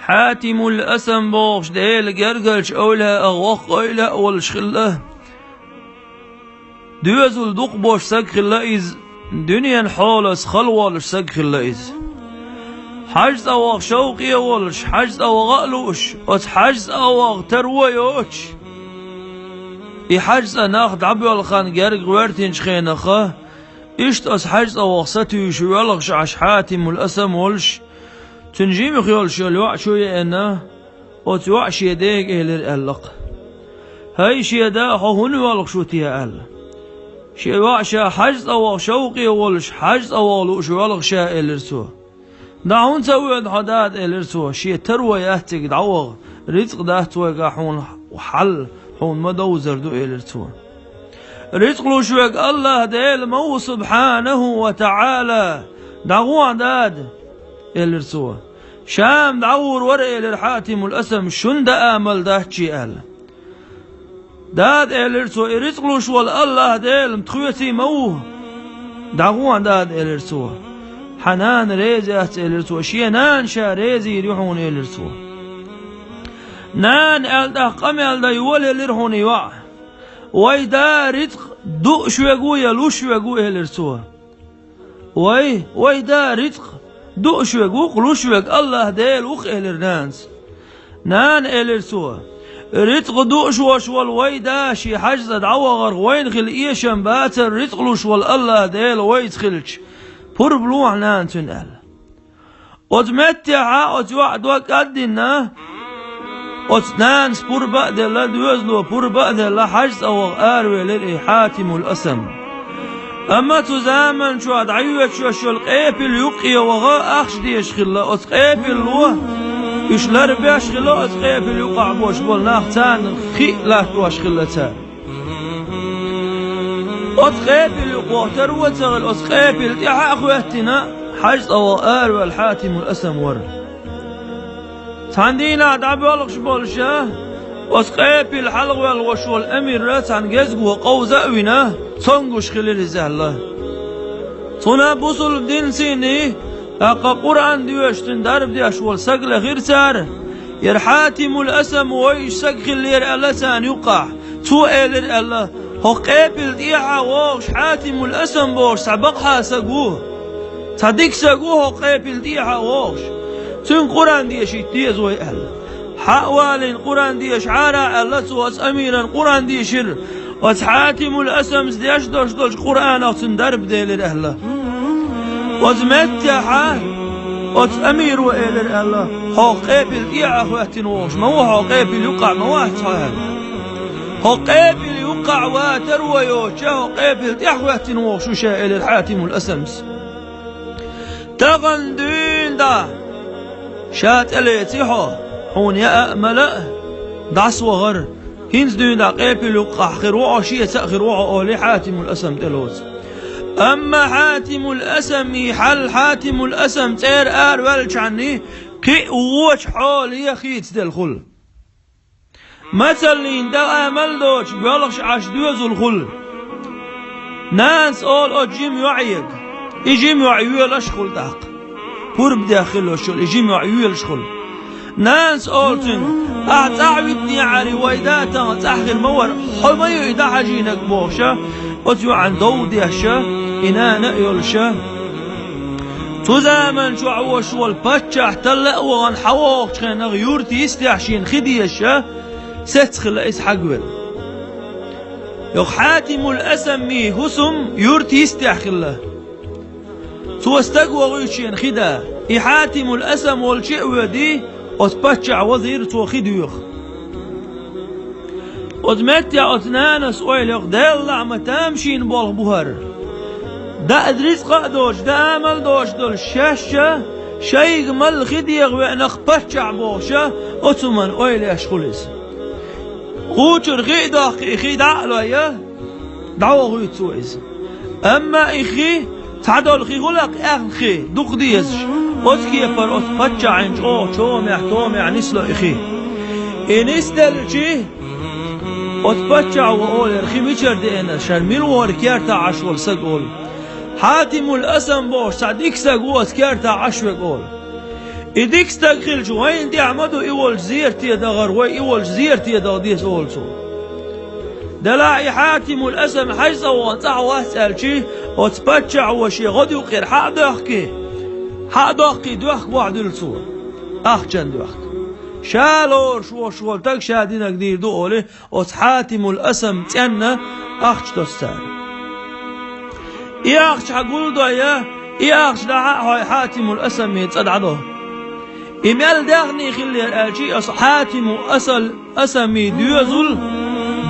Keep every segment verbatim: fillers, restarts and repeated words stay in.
Хьатимул Асам бохуш Делан гергарчу эвлаъ а, воккха эвлаъ а волуш хилла. Доьзал дукха болуш саг хилла иза, дуьненан хьолаца хала волуш саг хилла иза. Хьаьжа цӀа ваха шовкъе а волуш, хьаьжа цӀа ваха а лууш, оцу хьаьжа цӀа ваха таро а йоцуш, и хьаьжа цӀа нах дӀабоьлху хан герга гӀоьртинчу хенахха, иштта оцу хьаьжа цӀа ваха сатуьйсуш воьлхуш Ӏаш Хьатимул Асам волуш, цуьнан жимах йолуш йолу йоӀ чу а еана, оцу йоӀа шен дега элира аьлла-кх: «ХӀай, шен да, хьо хӀунда воьлхуш ву те?» – аьлла. Шен йоӀа ша хьаьжа цӀа ваха шовкъе волуш, хьаьжа цӀа ваха лууш воьлху ша, элира цо. «ДӀа хӀунда ца воьду хьо, дада?» – элира цо. «Шен таро яц цига дӀаваха, рицкъ дац вайгахь хьуна хьал, хьуна ма довзар ду», – элира цо. «Рицкъ луш верг АллахӀ Дела ма ву, субхьанаху ва таӀала. ДӀагӀо, дада», – элира цо. «Шам дӀагӀур вара», – элира Хьатимул Асам, – «шуна даа мала дац шен», – аьлла. «Дада, – элира цо, – и рицкъ луш волу АллахӀ Дела тхоьций ма ву. ДӀагӀо, дада», – элира цо. «Хьан нана реза яц», – элира цо. «Шен нана ша резийр ю хьуна», – элира цо. «Нана», – аьлла, тӀаккха къамел дан йолаелира хьуна йоӀ. «Вай да рицкъ дууш верг ву я луш верг ву?» – элира цо. «Вай, вай да рицкъ дууш верг ву-кх, луш верг АллахӀ Дела ву-кх», – элира нанас. «Нана, – элира цо, – рицкъ дууш волуш волу вай да шен хьаьжа цӀа дӀавахарх вайна хила эшам бацара, рицкъ луш волу АллахӀ Дела вайца хилча, пурба лохьа, нана, цуьнан», – аьлла. Оцу меттехьа оцу йоӀа дог кӀаддина, оцу нанас пурба а делла, доьзало пурба а делла, хьаьжа цӀа ваха аравелира и Хьатимул Асам. Амма цу заманчохь дӀайоьдуш йолу къепилла юккъе ваха ахча дезаш хилла. Оцу къепилло уьш ларбеш хилла, оцу къепилла юкъахь болуш болу нах, царна хи а латтош хилла цара. Оцу къепилла юкъахь таро а ца хилла, оцу къепилла тӀаьхьа а хӀоьттина, хьаьжа цӀа ваха араваьлла Хьатимул Асам вара. Цхьана дийнахь дӀабоьлхуш болуша, оцу къепилла хьалхаваьлла волуш волу амира цхьана гезго къовза а вина, цомгуш хилира иза аьлла. Цунах бусулба динций, тӀаккха Къуръан доьшуш цуьнан дарба деш волу саг лехира цара, яра Хьатимул Асам вайша саг хиллера аьлла царна юккъахь. Цо элира аьлла: «ХӀокху къепилла тӀехьа вогӀуш Хьатимул Асам бохуш цхьа бакъахьа саг ву. Цхьа дика саг ву хӀокху къепилла тӀехьа вогӀуш. Цуьнга Къуръан дешийта деза вай», – аьлла. Хьа а валийна Къуръан деша Ӏара аьлла, цо оцу амиран Къуръан дийшира. Оцу Хьатимул Асамс деш долуш долчу Къуръанах цуьнан дарба делира аьлла. Оцу меттехьа оцу амиро элира аьлла: «ХӀокху къепилла тӀехьа хӀоьттина вогӀуш ма ву, хьо къепилла юккъахь ма вац хьо», – аьлла. «ХӀокху къепилла юккъахь ватар вай йоцуча, хӀокху къепилла тӀехь хӀоьттина вогӀуш ву ша», – элира Хьатимул Асамс. «Тахана дуьйна дӀа ша тӀелеци хьо, хьуна яа а, мала а, дӀасавахара. ХӀинца дуьйна дӀа къепилла юккъахь хир ву хьо, шеца а хир ву хьо», – олий Хьатимул Асам тӀелоцу. Амма Хьатимул Асамий хьал, Хьатимул Асам цӀера араваьллачхьанний, кхин а вочу хьоле хийцаделла хуьлу. Мацаллин даа мел доцуш боьлхуш Ӏаш доьзал хуьлу. Нанас олу оцу жима йоӀега. И жима йоӀ йоьлуш хуьлу тӀаккха. Пурба деххилла йолуш йолу и жима йоӀ йоьлуш хуьлу. Нанас олу цуьнга: «Ахьа цӀахь витинехьарий, вай да тахана цӀахь хир ма вара. Хьо ма ю и дӀахьажийнарг», – бохуша, оцу йоӀана дов деша, и нана а йолуша. Цу заманчохь вуьйш волу паччахь талла а вахана, хьавогӀучу хенахь юрта йистехь шена хи дезаша, сецна хилла иза хьагвелла. Йокху Хьатимул Асамий хӀусам юрта йистехь хилла. Цо стаг вохуьйту шена хи да. И Хьатимул Асам волчу а воьдий, оцу паччахь вазийра цо хи доьху. Оцу меттехь оцу нанас ойла йо: «Деллахь, ма тамашийна болх бу хӀара. Даа рицкъа а доцуш, даа мала доцуш долуш шаьшша, шайга мала хи деха веана-кх паччахь», – бохуша, оцу хӀуманна ойла еш хуьлу иза. Кхучура хи а доккхий, и хи дӀа а лой, дӀавохуьйту цо иза. Амма и хи, цхьадолу хи хуьлу-кх аьхна хи, дукха дезаш, оцу кепара оцу паччахьна чӀогӀа чомехь-томехь нисло и хи. И нисделлачий, оцу паччахьо олура: «Хи мичара деана, шара мила ву хӀара кертахь Ӏаш волу саг?» – олу. «Хьатимул Асам бохуш цхьа дика саг ву оцу кертахь Ӏаш верг», – олу. И дика стаг хилча, вайна тӀехь ма ду и волчу зерате дахар, вай и волчу зерате даха деза олу цо. Делахь и Хьатимул Асам хьаьжцӀа вахана цӀахь вац аьлчи, оцу паччахьо шен гӀодаюкъера хьа а доьхкий, хьа а доккхий доьхка бохь дуьллу цо. Ахчан доьхка. Ша лоруш волуш волу стаг ша динарг дийр ду олий, оцу Хьатимул Асам цӀенна ахча тосу цара. И ахча хьан гулдой, и ахча дахьа а хьой Хьатимул Асаме цӀа дӀадо. И мел даьхний хиллера аьлчи, аса Хьатиму Асал Асами доьзал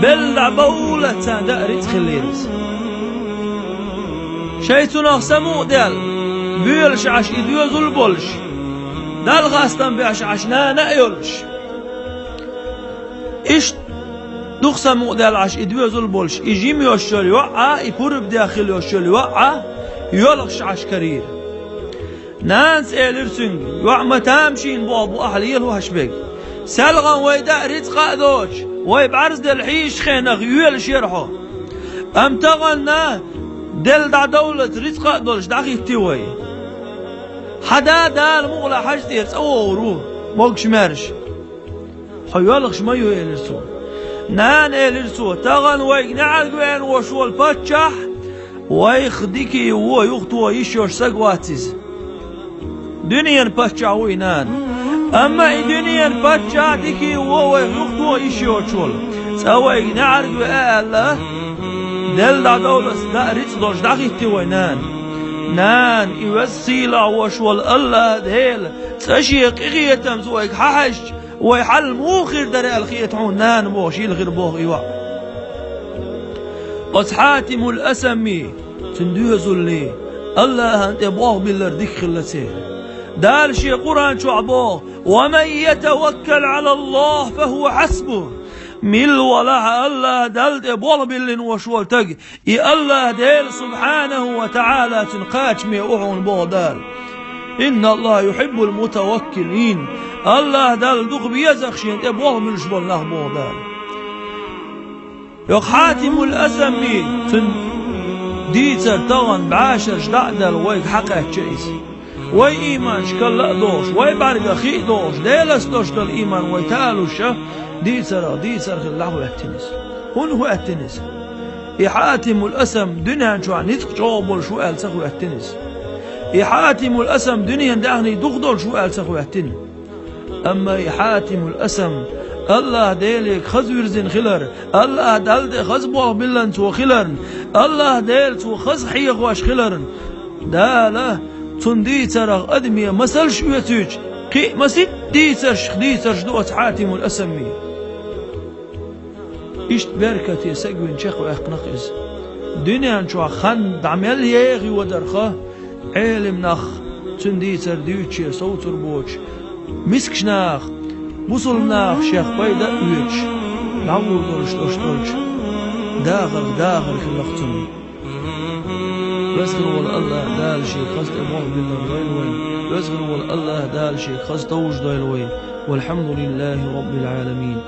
белла дӀабовллалц царна даа рицкъ хиллера иза. Шайн цунах самукъадаьлла, боьлуш Ӏаш и доьзал болуш, Далла хастам беш Ӏаш нана а йолуш. Иштта дукха самукъадаьлла Ӏаш и доьзал болуш, и жима йолуш йолу йоӀ а, и пурба дехна хилла йолуш йолу йоӀ а, йоьлхуш Ӏаш карийра. Нанас элира цуьнга: «ЙоӀ, ма тамашийна болх бу ахь лелош берг. СелгӀан вай даа рицкъа а доцуш, вай бӀаьрзделла хьийзачу хенах йоьлуш яра хьо. Амма тахана делла дӀадовллалц рицкъа а долуш дӀахӀиттий вай. Хьан да Дала мукъ лахь хьаьжцӀера цӀа вогӀур ву, могуш-маьрша. Хьо йоьлхуш ма ю», — элира цо. Нана, элира цо, тахана вайга неӀарга веана волуш волу паччахь вайх дикий вон юхатоха йиш йолуш стаг вац иза. Дуьненан паччахь ву и, нана. Амма и дуьненан паччахь дикий вон вайх юхатоха йиш йоцуш волу, цкъа вайга неӀарга веа аьлла, делла дӀадовллалц даа рицкъа долуш дӀахӀиттий вай, нана. Нана, и веза-сийлахь волуш волу АллахӀ Дела цкъа шен къинхетамца вайга хьахьаьжча, вайн хьал муха хир дара аьлла хета хьуна, нана, бохуш йилхира боху и йоӀ. Оцу Хьатимул Асамми, цуьнан доьзаллий, АллахӀана тӀе болх биллар дика хилла церан. Дала шен Къуръан чохь боху: «Ва ман ятаваккал Ӏала АллахӀ, фа хӀува хьасбух». Милла валахь а АллахӀ Далла тӀе болх биллина волуш волу стаг, и АллахӀ Дела субхьанаху ва таӀала цуьнан кхачаме ву хьуна, боху Дала. «Инна АллахӀа юхьиббул мутаваккилин». АллахӀ Далла дукха беза шена тӀе болх буьллуш болу нах, боху Дала. Йоккха Хьатимул Асамми, цуьнан дийцар тахана бӀешераш дӀа а даьлла вайга хьакхаьчча иза. Вай ийманаш карла а дохуш, вай бӀаьргах хи а дохуш, Делаца долуш долу ийман вай талуш а, дийцарах дийцар хилла дӀахӀоьттина иза. ХӀунда хӀоьттина иза? И Хьатимул Асам дуьнен чохь ницкъ чӀогӀа болуш ву аьлла ца хӀоьттина иза. И Хьатимул Асам дуьненан даьхний дукха долуш ву аьлла ца хӀоьттина. Амма и Хьатимул Асам АллахӀ Деле хаза вирзина хилар, АллахӀ Далла тӀе хаза болх биллина цо хиларна, АллахӀ Дела цо хаза хьехош хиларна, Дала цуьнан дийцарах адаме масалш оьцуьйтуш, кхин а масийтта дийцаршах дийцарш ду оцу Хьатимул Асамми. Иштта беркате саг вина чекхваьккхина-кх иза. Дуьнен чохь хан дӀа мел еха йодарха, Ӏелам нах, цуьнан дийцар дуьйцучеран совцур боцуш, мискачу наха, бусулба наха шех пайда а оьцуш, дӀагӀур долуш долуш долчу дахарх дахар хилла-кх цунна. Веза хир волу АллахӀ Дала шега хаза тӀе болх биллар дойла вайна. Веза хир волу АллахӀ Дала шега хаза товжа дойла вай. Валхьамдулиллахи Роббил Ӏаламин.